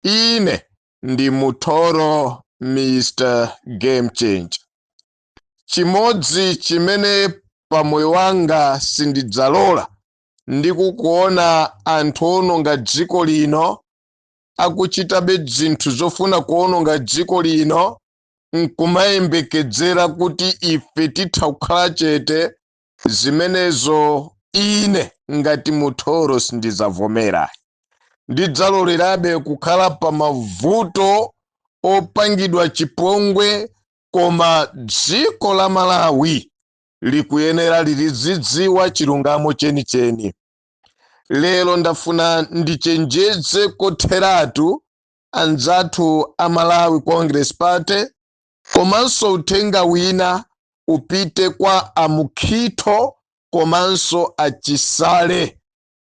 Ine ndi Muthoro, Mr Game Changer. Chimodzi chimene pamoyo wanga sindidzalola ndi kukuona anthu owononga dziko lino akuchitabe zinthu zofuna kuwononga dziko lino, nkumayembekedzera kuti ife titha kukhala chete. Zimenezo ine ngati Muthoro sindidzavomera. Ndidzalolerabe kukhala pa mavuto opangidwa chipongwe, koma dziko la Malawi likuyenera lilidzidziwa chilungamo chenicheni. Lero ndafuna ndichenjeze kotheratu anzathu a Malawi Congress Party, komanso uthenga wina upite kwa Amukhito komanso Achisale.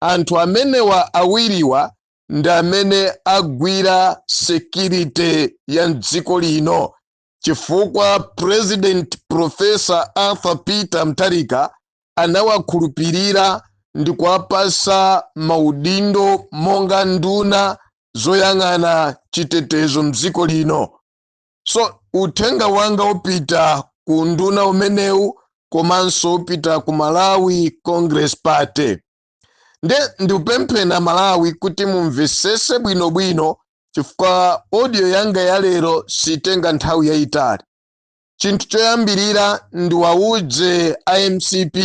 Anthu amenewa awiriwa ndi amene agwira security ya mdziko lino, chifukwa President Professor Arthur Peter Mutharika anawakhulupirira ndi kuwapasa maudindo monga nduna zoyang'ana chitetezo mdziko lino. So uthenga wanga upita ku nduna umenewu, komanso upita ku Malawi Congress Party. Nde ndikupempheni Malawi kuti mumvesese bwinobwino, chifukwa audio yanga ya lero sitenga nthawi yayitali. Chinthu choyambirira, ndiwauze iMCP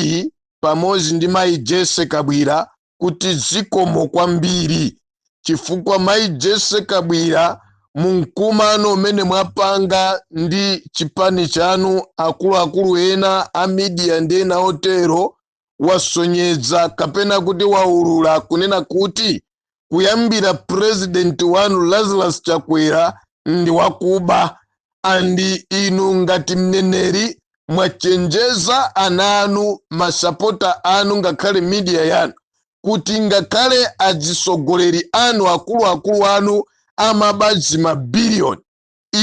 pamodzi ndi mayi Jesse Kabwira kuti zikomo kwambiri, chifukwa mayi Jesse Kabwira, mumkumano umene mwapanga ndi chipani chanu, akuluakulu ena a media ndi ena otero, wasonyeza kapena kuti waulula kunena kuti kuyambira president wanu Lazarus Chakwera ndi wakuba, and inu ngati mneneri mwachenjeza ana anu, masapota anu, ngakhale media yanu, kuti ngakhale azisogoleri anu, akuluakulu anu amabazi mabiliyoni,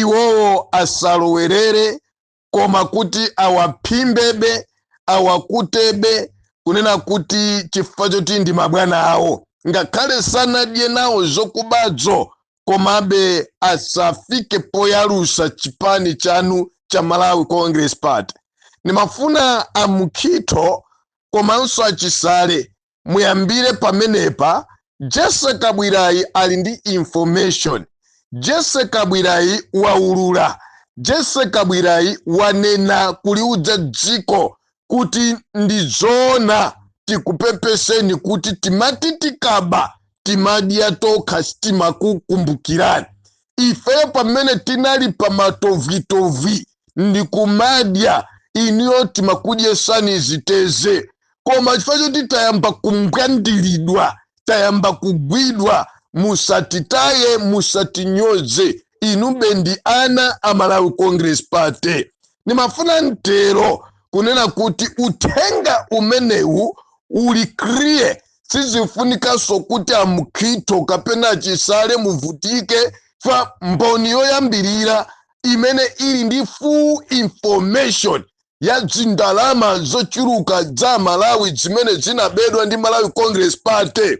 iwowo asalowerere, koma kuti awaphimbebe, awakutebe, kunena kuti chifukwa choti ndi mabwana awo, ngakhale sanadye nawo zokubazo, komabe asafike poyalusa chipani chanu cha Malawi Congress Party. Ndimafuna Amukhito komanso Achisale muyambire pamenepa. Jesse Kabwirayi ali ndi information. Jesse Kabwirayi waulula. Jesse Kabwirayi wanena kuliudza dziko kuti ndi zoona, tikupepeseni kuti timati tikaba timadya tokha, sitimakukumbukirani. Ifeyo pamene tinali pa matovitovi ndi kumadya, inuyo timakudyesani ziteze, koma chifukwa choti tayamba kumbwandilidwa, tayamba kugwidwa, musatitaye, musatinyoze, inube ndi ana a Malawi Congress Party. Ndimafuna mtero kunena kuti uthenga umenewu uli clear. Sizifunikanso kuti Amukhito kapena Achisale muvutike fa mboni yoyambirira imene ili ndi full information ya zindalama zochuluka za Malawi zimene zinabedwa ndi Malawi Congress Party,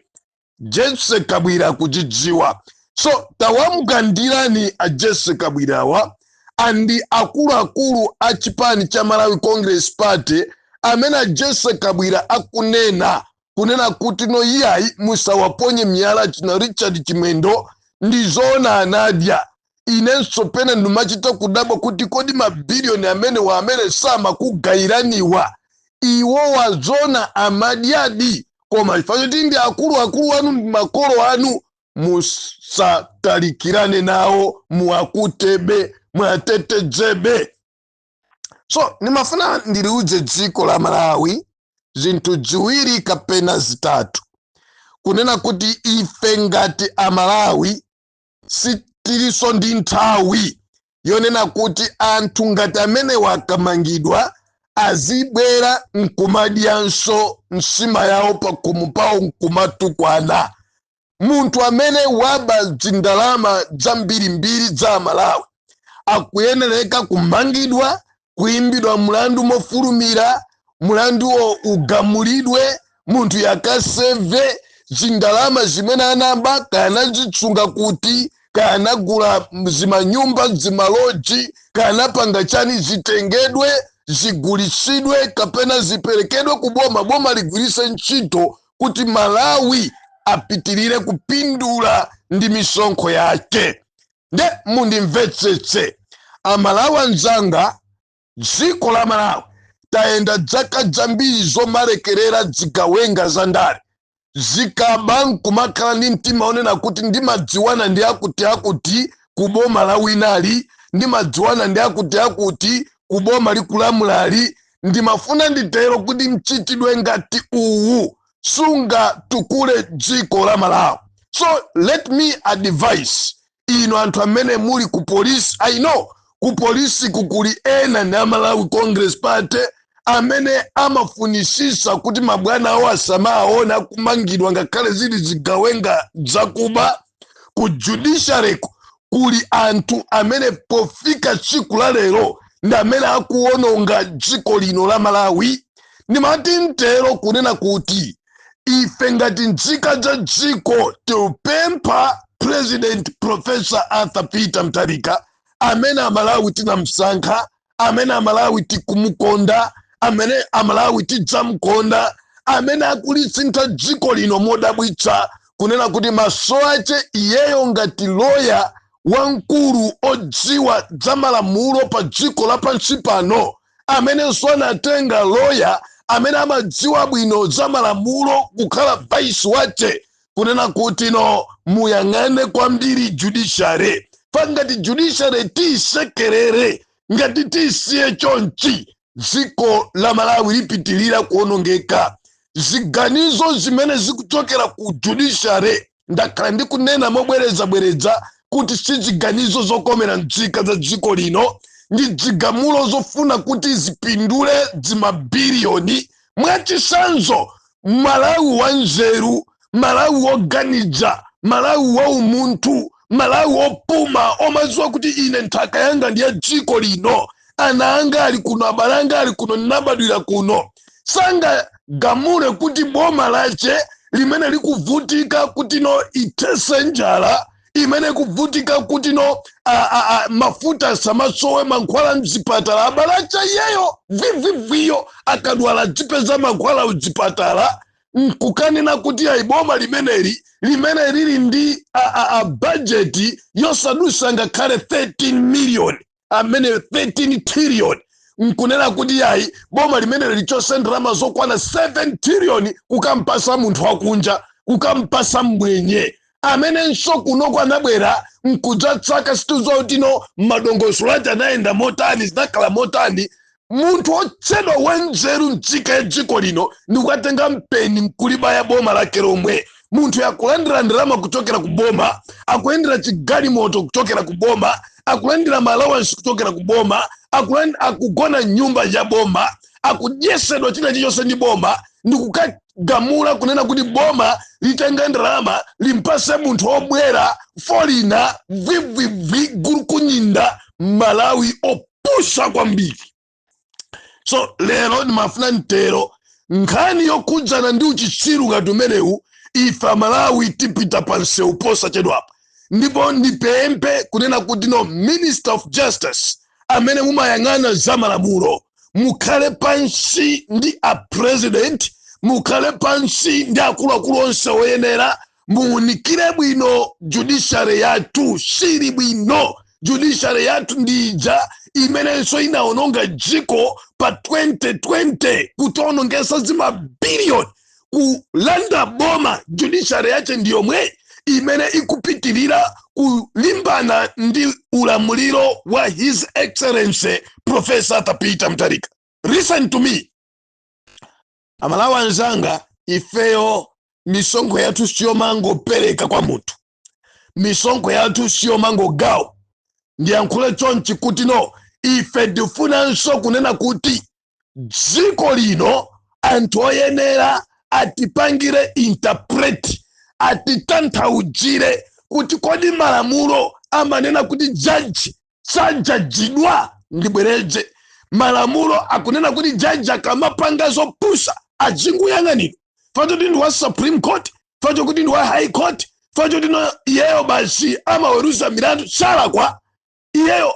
Jesse Kabwira kuchidziwa. So tawamgandirani a Jesse Kabwirawa and akuluakulu a chipani cha Malawi Congress Party amene a Jesse Kabwira akunena kunena kuti no, iyayi, musawaponye miyala china Richard Chimwendo, ndi zoona anadya. Inenso pena ndimachita kudabwa kuti kodi mabiliyoni amene wa amene samakugayiraniwa, iwowa zona amadyadi? Koma chifukwa choti ndi akuluakulu anu, ndi makolo anu, musatalikirane nawo, muwakutebe, mwatetezebe. So ndimafuna ndiliuze dziko la Malawi zinthu ziwiri kapena zitatu, kunena kuti ife ngati Amalawi sitilinso ndi nthawi yonena kuti anthu ngati amene wakamangidwa azibwera nkumadyanso nsima yawo pakhomo pawo nkumatukwana. Munthu amene waba zindalama zambirimbiri za Malawi akuyenereka kumangidwa, kuimbidwa mlandu mofulumira, mlanduwo ugamulidwe, munthu yakaseve zindalama zimene anaba, kaya anazitsunga kuti. Kaya anagula zimanyumba, zimaloji, kaya anapanga chani, zitengedwe, zigulisidwe kapena ziperekedwe ku boma, boma ligwirise ntchito kuti Malawi apitirire kupindula ndi misonkho yake. Nde mundimvetsetse, Amalawi anzanga, dziko la Malawi tayenda dzaka zambiri zomalekerera zigawenga za ndale zikaba, nkumakhala ndi mtima onena kuti ndimadziwana ndi akuti akuti kuboma la winali, ndimadziwana ndi akuti akuti kuboma likulamulali. Ndimafuna nditero kuti mchitidwe ngati uwu sungatukule dziko la Malawi. So let me advise ino anthu amene muli ku polisi. I know ku polisi kukuli ena ndi Amalawi Congress Party amene amafunisisa kuti mabwana awo asamaona akumangidwa, ngakhale zili zigawenga zakuba. Ku judiciary kuli anthu amene pofika tsiku la lero ndi amene akuwononga dziko lino la Malawi. Ndimati mtero kunena kuti ife ngati nzika za dziko tikupempha President Professor Arthur Peter Mutharika, amene Amalawi tinamsankha, amene Amalawi tikumukonda, amene Amalawi tidzamukonda, amene akulisintha dziko lino modabwitsa, kunena kuti maso ache iyeyo ngati loya wamkulu odziwa za malamulo pa dziko lapansi pano, amenenso anatenga loya amene amadziwa bwino za malamulo kukhala vice wache, kunena kuti no, muyang'ane kwambiri judiciary. Pangati judiciary tiyisekerere, ngati tisiye chonchi, dziko la Malawi lipitirira kuonongeka. Ziganizo zimene zikuchokera ku judiciary, ndakhala ndikunena mobwerezabwereza kuti si ziganizo zokomera nzika za dziko lino, ndi zigamulo zofuna kuti zipindule zimabiliyoni. Mwachisanzo, Malawi wanzeru, Malawi woganiza, Malawi wa umunthu, Malawi wopuma, omadziwa kuti ine nthaka yanga ndiye dziko lino, ana anga ali kuno, abale anga ali kuno, ndinabadwira kuno, sangagamule kuti boma lache limene likuvutika kuti no ithese njala, imene kuvutika kuti no mafuta asamasowe, mankhwala mzipatala, abale acha iyeyo vivivwiyo akadwala dzipeza mankhwala mzipatala, nkukanena kuti ayi, boma limeneli limene lili ndi bajeti yosadusa ngakhale 13 million, amene 13 trillion, nkunena kuti yayi, boma limene lichose ndalama zokwana 7 trillion kukampasa munthu wakunja, kukampasa mbwenye amenenso kunoko anabwera nkudzatsaka. Situziwa kuti no madongosolo ati anayenda motani, zinakhala motani. Munthu otchedwa wanzeru mdzika ya dziko lino ndikukatenga mpeni nkulibaya boma lake lomwe. Munthu yakulandira ndalama kuchokera ku boma, akuyendera chigalimoto kuchokera ku boma, akulandira ma allowance kuchokera ku boma, akugona nyumba ya boma, akudyesedwa china chilichonse ndi boma, ndikukagamula kunena kuti boma litenge ndalama limpase munthu obwera, foreigner, vivvivi, gulukunyinda. Malawi opusa kwambiri. So lero ndimafuna mtero nkhani yokhudzana ndi uchitsiru ngati umenewu, ife Amalawi tipita pa msewu posachedwapa. Ndipo ndipemphe kunena kuti no, Minister of Justice amene mumayang'ana za malamulo, mukhale pansi ndi a President, mukhale pansi ndi akuluakulu onse oyenera, muwunikire bwino judiciary yathu. Sili bwino judiciary yathu, ndi ija imenenso inaononga dziko pa 2020, kutionongesa zimabiliyoni, kulanda boma. Judiciary yache ndiyomwe imene ikupitirira kulimbana ndi ulamuliro wa His Excellency Professor Peter Mutharika. Listen to me, Amalawi anzanga, ifeyo misonkho yathu siyomangopereka kwa munthu, misonkho yathu siyomangogawa. Ndiyankhule chonchi kuti no, ife tifunanso kunena kuti dziko lino anthu oyenera atipangire interpret, atitanthauzire kuti kodi malamulo amanena kuti jaji sajajidwa? Ndibwereze, malamulo akunena kuti jaji akamapanga zopusa azinguyang'anidwa, facho kuti ndi wa Supreme Court, facho kuti ndi wa High Court, facho kuti ndi wa Supreme Court, Chifukwa no iyeyo basi amaweruza milandu, salakwa iyeyo.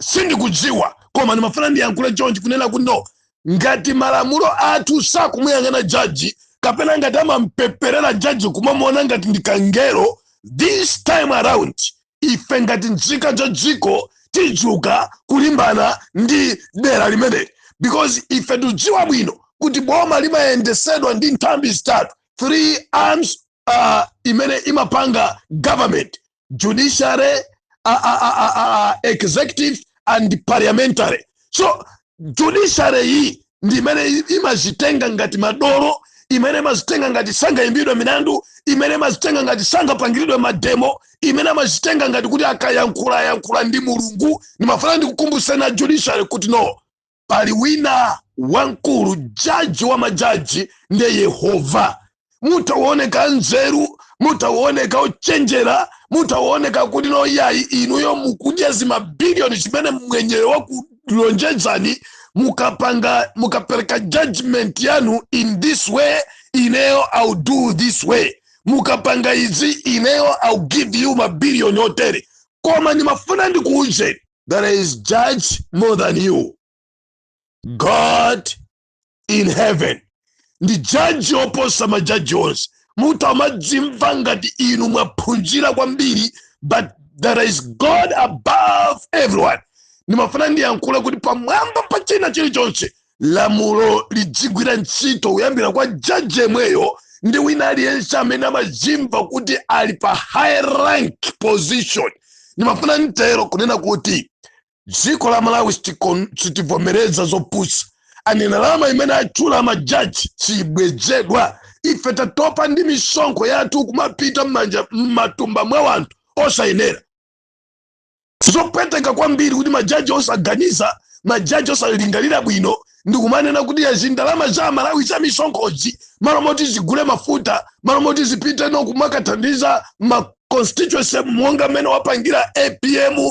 Sindikudziwa, koma ndimafuna ndiyankhule chonchi kunena kuti no, ngati malamulo athu sakumuyang'ana jaji, kapena ngati amampeperera jaji kumamuona ngati ndi kangelo, this time around ife ngati nzika za dziko tidzuka kulimbana ndi dera limeneli, because ife tikudziwa bwino kuti boma limayendesedwa ndi nthambi zitatu, three arms imene imapanga government: judiciary, executive and parliamentary. So judiciary iyi ndi imene imazitenga ngati madolo, imene imazitenga ngati sangayimbidwe milandu, imene imazitenga ngati sangapangiridwe mademo, imene amazitenga ngati kuti akayankhula yankhula ndi Mulungu. Ndimafuna ndikukumbuseni na judiciary kuti no, pali wina wamkulu, jaji wa majaji, ndiye Yehova. Mutaoneka nzeru, mutaoneka ochenjera, mutaoneka kuti no, yayi, inuyo mukudya zimabiliyoni zimene mwenyewe wakulonjezani, mukapanga, mukapereka judgment yanu in this way, ineyo I'll do this way. Mukapanga izi, ineyo I'll give you mabiliyoni otere. Koma ndimafuna ndikuwuzeni, there is judge more than you. God in heaven ndi jaji oposa majaji onse. Mutamadzimva ngati inu mwaphunzira kwambiri, but there is God above everyone. Ndimafuna ndiyankhule kuti pamwamba pa china chilichonse, lamulo lidzigwira ntchito kuyambira kwa jaji yemweyo ndi wina aliyense amene amadzimva kuti ali pa high rank position. Ndimafuna mtero kunena kuti dziko la Malawi sitivomereza zopusa, ani ndalama imene atchula majaji sibwezedwa. Ife tatopa ndi misonkho yathu kumapita m'manja m'matumba mwa wanthu osayenera. Zopweteka kwambiri kuti majaji osaganiza, majaji osalingalira bwino, ndikumanena kuti izi ndalama za Malawi za misonkhozi, malo moti zigule mafuta, malo moti zipite no kumakathandiza ma constituency monga mmene wapangira APM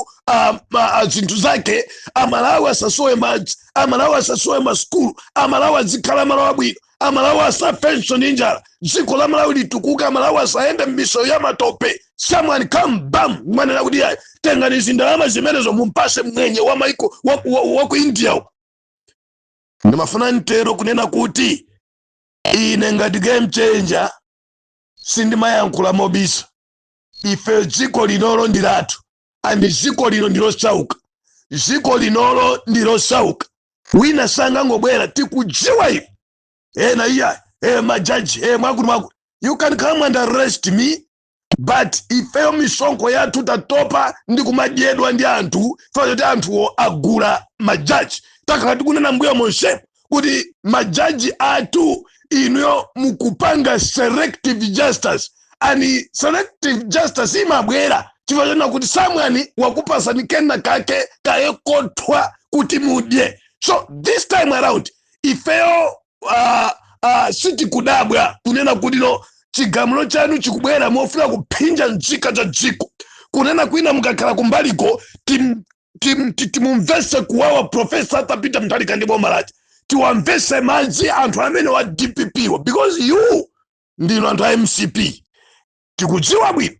zinthu zake, Amalawi asasowe madzi, Amalawi asasowe masukulu, Amalawi azikhala malo abwino, Amalawi asafenso ndi njala, dziko la Malawi litukuka, Amalawi asayende m'misewu ya matope, someone come, bam, manena kuti yayi, tengani zindalama zimenezo mumpase mwenye wa maiko wa ku India uko. Ndimafuna mtero kunena kuti ine ngati game changer sindimayankhula mobisa. Ife dziko linolo ndi lathu, and dziko lino ndilosauka, dziko linolo ndilosauka. Wina sangangobwera, tikudziwa ife ena iya majaji mwakuti mwakuti. You can come and arrest me, but ifeyo misonkho yathu tatopa ndi kumadyedwa ndi anthu chifukwa choti anthuwo agula majaji. Takhala tikunena mbuyo monse kuti majaji athu, inuyo mukupanga selective justice, and selective justice imabwera chifukwa chona kuti someone wakupasani kena kake kayekothwa kuti mudye. So this time around ifeyo sitikudabwa kunena kuti no, chigamulo chanu chikubwera mofuna kuphinja nzika za dziko. Kunena kwina, mukakhala kumbaliko, timumvese kuwawa Professor Arthur Peter Mutharika ndi boma lake, tiwamvese madzi anthu amene wa DPP wa, because you ndinu anthu a MCP, tikudziwa bwino.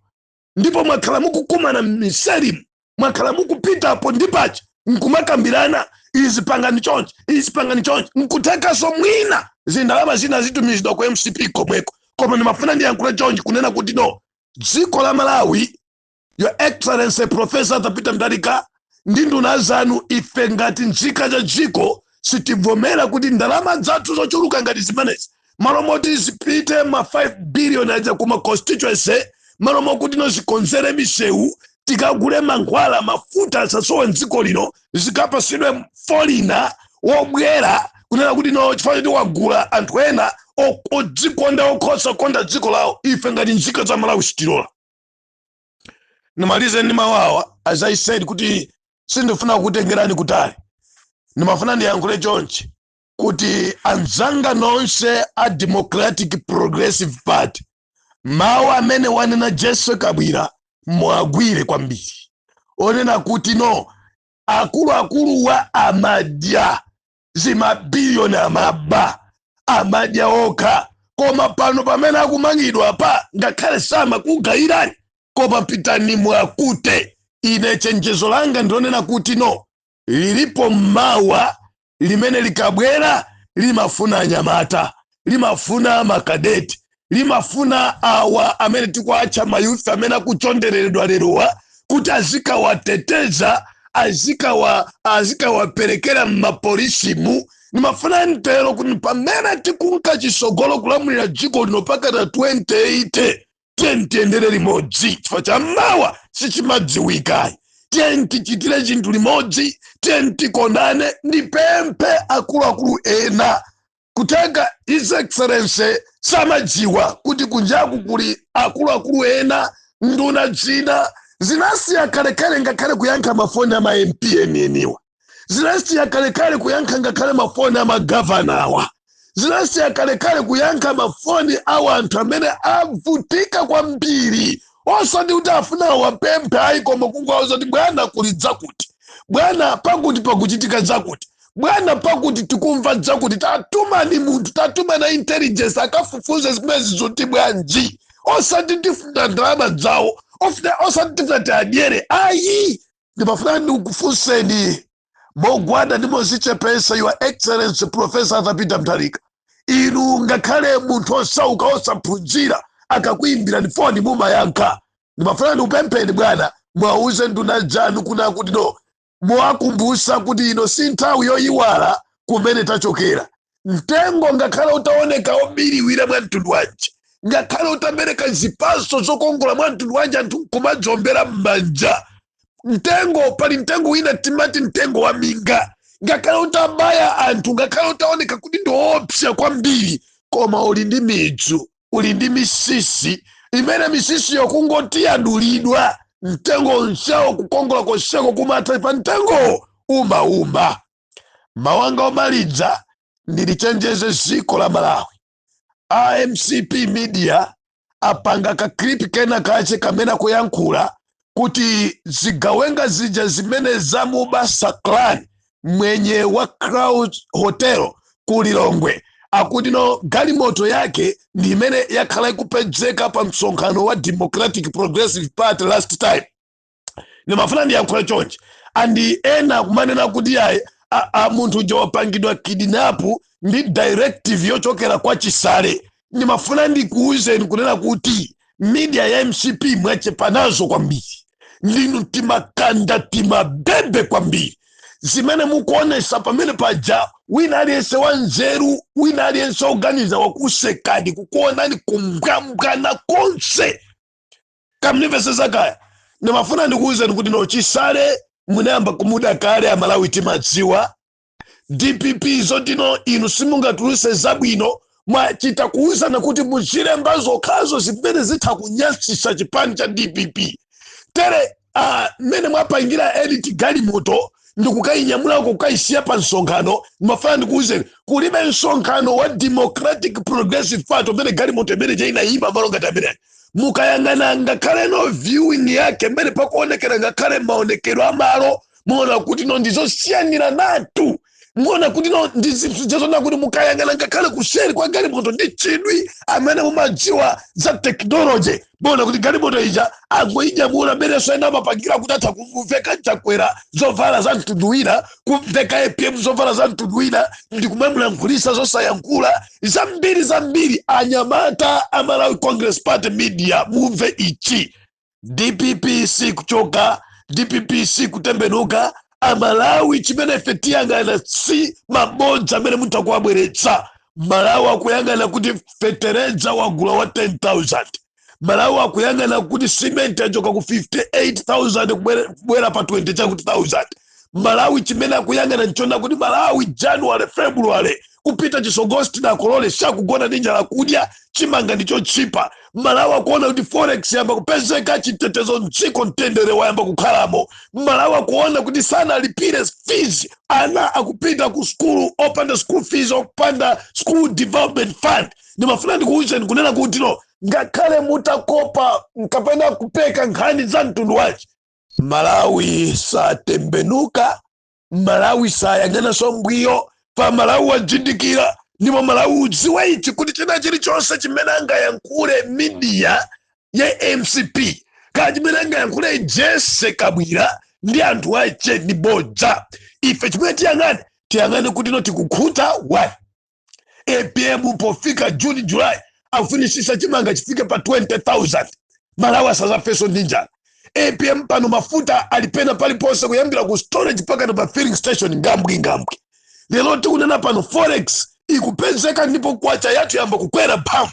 Ndipo mwakhala mukukumana m'miserimu, mwakhala mukupitapo ndi pacha nkumakambirana, izi pangani chonchi, izi pangani chonchi. Nkuthekanso mwina zindalama zina zitumizidwa ku MCP komweko. Koma ndimafuna ndiyankhule chonchi kunena kuti no, dziko la Malawi, Your Excellency Professor Arthur Peter Mutharika ndi nduna zanu, ife ngati nzika za dziko sitivomera kuti ndalama zathu zochuluka ngati zimenezi, malo moti zipite ma 5 billion aja kuma constituency, malo mokuti no zikonzere misewu, tikagule mankhwala, mafuta asasowe mdziko lino, zikapasidwe foreigner wobwera kunena kuti no, chifukwa choti wagula anthu ena odzikonda okhosa konda dziko lawo. Ife ngati nzika za Malawi sitilola. Ndimalize ndi mawawa. As I said kuti sindifuna kukutengerani kutali, ndimafuna ndiyankhule chonchi kuti anzanga nonse a Democratic Progressive Party, mawu amene wanena Jessie Kabwila mwagwire kwambiri, onena kuti no, akuluakuluwa amadya zimabiliyoni, amaba, amadya okha. Koma pano pamene akumangidwa pa, ngakhale samakugayirani, koma pitani mwakute. Ine chenjezo langa ndionena kuti no, lilipo mawa limene likabwera limafuna anyamata, limafuna makadeti, limafuna awa amene tikuatcha ma youth amene akuchondereredwa lerowa kuti azikawateteza, azikawaperekera m'mapolisimu. Ndimafuna ntero kuti pamene tikunka chisogolo kulamulira dziko lino pakati 2080, tiye tiyendere limodzi, chifukwa cha mawa sichimadziwikayi. Tiye tichitire chinthu limodzi, tiye tikondane. Ndipemphe akuluakulu ena kutenga His Excellency samadziwa kuti kunjaku kuli akuluakulu ena, nduna zina zinasiya kalekale ngakhale kuyankha mafoni ama MP enieniwa, zinasiya kalekale kuyankha ngakhale mafoni amagavanawa, zinasiya kalekale kuyankha mafoni awa anthu amene avutika kwambiri, osati kuti afuna wapemphe ayi, koma kungwauza kuti bwana kuli dzakuti, bwana pakuti pakuchitika dzakuti, bwana pakuti tikumva dzakuti, tatumani munthu, tatumana intelligence akafufuze zimene zoti bwanji. Osati tifuna ndalama zawo, osati tifuna tiadyere ayi. Ndimafuna ndikufunseni mogwada ndi mozichepesa, Your Excellency Professor Arthur Peter Mutharika, inu ngakhale munthu osauka osaphunzira akakuyimbirani foni mumayankha. Ndimafuna ndikupempheni bwana, mwauze nduna zanu kuna kuti no, mwakumbusa kuti ino si nthawi yoyiwala kumene tachokera. Mtengo ngakhale utaoneka obiriwira mwa mtundu wanji, ngakhale utabereka zipatso zokongola mwa mtundu wanji, anthu nkumadzombera m'manja mtengo, pali mtengo wina timati mtengo wa minga, ngakhale utabaya anthu, ngakhale utaoneka kuti ndi woopsa kwambiri, koma uli ndi midzu, uli ndi misisi imene misisi yokungoti yadulidwa, mtengo onsewo kukongola konseko kumatha pa mtengo umauma. Mawanga omaliza, ndilichenjeze dziko la Malawi. AMCP Media apanga ka clip kena kache kamene akuyankhula kuti zigawenga zija zimene zamubasa clan mwenye wa Crown Hotel ku Lilongwe, akuti no, galimoto yake ndi imene yakhala ikupezeka pa msonkhano wa Democratic Progressive Party last time. Ndimafuna ndiyankhule chonchi, andi ena kumanena kuti ayi, munthu uja wapangidwa kidnap ndi directive yochokera kwa Chisale. Ndimafuna ndikuwuzeni kunena kuti media ya MCP mwachepa nazo kwambiri, ndinu timakanda timabebe kwambiri. Zimene mukuonesa pamene paja, wina aliyense wa nzeru, wina aliyense oganiza wakusekani, kukuonani kumbwambwana konse kamnimvesesa kaya. Ndimafuna ndikuwuzeni kuti no, Chisale munayamba kumuda kale, Amalawi timadziwa. DPP zotino inu simungatuluse zabwino, mwachita kuwuzana kuti muzilemba zokhazo zimene zitha kunyasisa chipani cha DPP. Tere mmene mwapangira edit galimoto ndikukayinyamulako kukayisiya pa msonkhano, ndimafuna ndikuwuzeni kulibe msonkhano wa Democratic Progressive Party umene galimoto imene chainayima malo ngati ameneyo. Mukayang'ana ngakhale no viewing yake mmene pakuonekera, ngakhale maonekedwe amalo, muona kuti no, ndizosiyanira natu. Muona kuti no, ndi zinthu zazona kuti mukayang'ana ngakhale kuseri kwa galimoto ndi chidwi, amene mumadziwa za technology, muona kuti galimoto ija angoinyamula mmenenso ena amapangira kuti atha kumveka Chakwera zovala za mtundu wina, kumveka APM zovala za mtundu wina, ndi kumamulankhulisa zosayankhula zambiri zambiri. Anyamata a Malawi Congress Party Media, mumve ichi: DPP si kuchoka, DPP si kutembenuka. Amalawi, chimene ife tiyang'ana si mabodza amene munthu akuwabweretsa. Malawi akuyang'ana kuti fetereza wagula wa 10,000. Malawi akuyang'ana kuti simenti achoka ku 58,000 kubwera pa 20 chakuti 1000. Malawi chimene akuyang'ana nchona kuti Malawi January, February kupita chisogolo tinakolole, sakugona ndi njala, kudya chimanga ndichotchipa. Malawi akuona kuti forex yamba kupezeka, chitetezo mdziko, mtendere wayamba kukhalamo. Malawi akuona kuti sanalipire fees, ana akupita ku skulu opanda school fees, opanda school development fund. Ndimafuna ndikuwuzeni kunena kuti no, ngakhale mutakopa kapena kupeka nkhani za mtundu wanji, Malawi satembenuka, Malawi sayang'ananso mbwiyo pa Malawi wajindikira. Ndipo Malawi, udziwe ichi, kuti china chilichonse chimene angayankhule media ya MCP kaya chimene angayankhule Jesse Kabwira ndi anthu ache ndi bodza. Ife chimene tiyang'ane, tiyang'ane kuti no, tikukhuta. 1 APM pofika June, July afunisisa chimanga chifike pa 20,000, Malawi asazafeso ndi njala. APM pano mafuta alipena paliponse, kuyambira ku storage mpaka na pa filling station, ngambwi ngambwi. Lero tikunena pano forex ikupezeka ndipo kwacha yathu yamba kukwera mphamvu.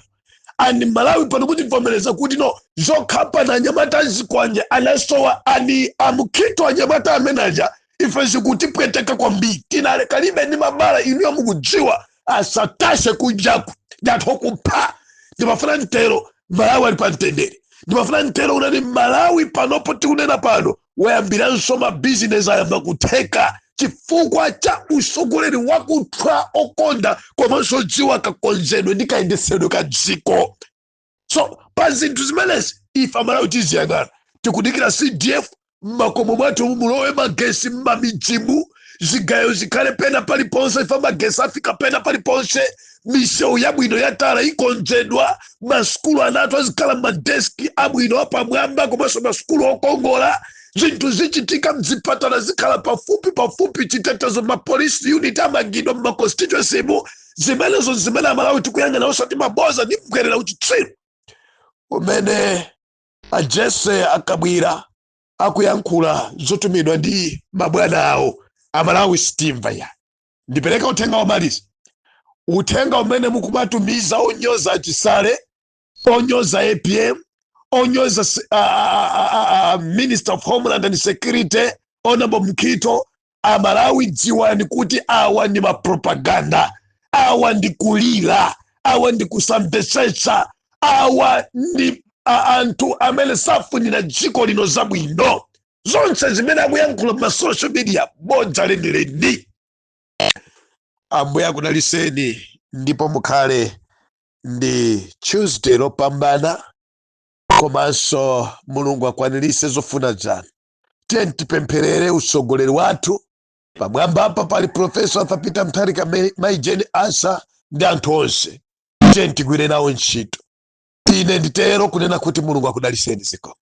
And Malawi pano kuti vomereza kuti no, zokhapa na anyamata azikwanje anasowa ani amukhito, anyamata amenaja ife zikutipweteka kwambiri. Tinale kalibe ndi mabala, inuyo mukudziwa, asatashe kunjaku ndatho kupha. Ndimafuna mtero Malawi ali pa mtendere. Ndimafuna mtero unati Malawi panopo tikunena pano wayambiranso mabizinesi ayamba kutheka chifukwa cha usogoleri wakuthwa, okonda komanso dziwa kakonzedwe ndi kayendesedwe ka dziko. So pa zinthu zimenezi ife Amalawi tiziyang'ana. Tikudikira CDF, mmakomo mwathu mulowe magesi, mmamidzimu zigayo zikhale pena paliponse. Ife magesi afika pena paliponse, misewu yabwino yatala ikonzedwa, masukulu anathu azikhala madeski abwino apamwamba komanso masukulu okongola. Zinthu zichitika mzipatala zikhala pafupi pafupi, chitetezo, mapolisi unit amangidwa mmaconstituency mu. Zimenezo zimene Amalawi tikuyang'ana, osati maboza ndi mbwerera uchitsiru umene aJesse Akabwira akuyankhula zotumidwa ndi mabwana awo. Amalawi sitimva ya. Ndipereka uthenga wamaliza, uthenga umene mukumatumiza onyoza aChisale, onyoza APM, onyoza Minister of Homeland and Security Honorable Mkhito. Amalawi, dziwani kuti awa ndi mapropaganda, awa ndi kulira, awa ndi kusamvetsetsa, awa ndi anthu amene safunira dziko lino zabwino. Zonse zimene akuyankhula ma social media, bodza lenileni. Ambuye akudaliseni ndipo mukhale ndi Tuesday lopambana, komanso Mulungu akwanirise zofuna zanu. Tiye tipempherere utsogoleri wathu. Pamwambapa pali Professor Arthur Peter Mutharika, Mai Jane Ansah ndi anthu onse. Tiye tigwire nawo ntchito. Ine nditero kunena kuti Mulungu akudaliseni. Zikomo.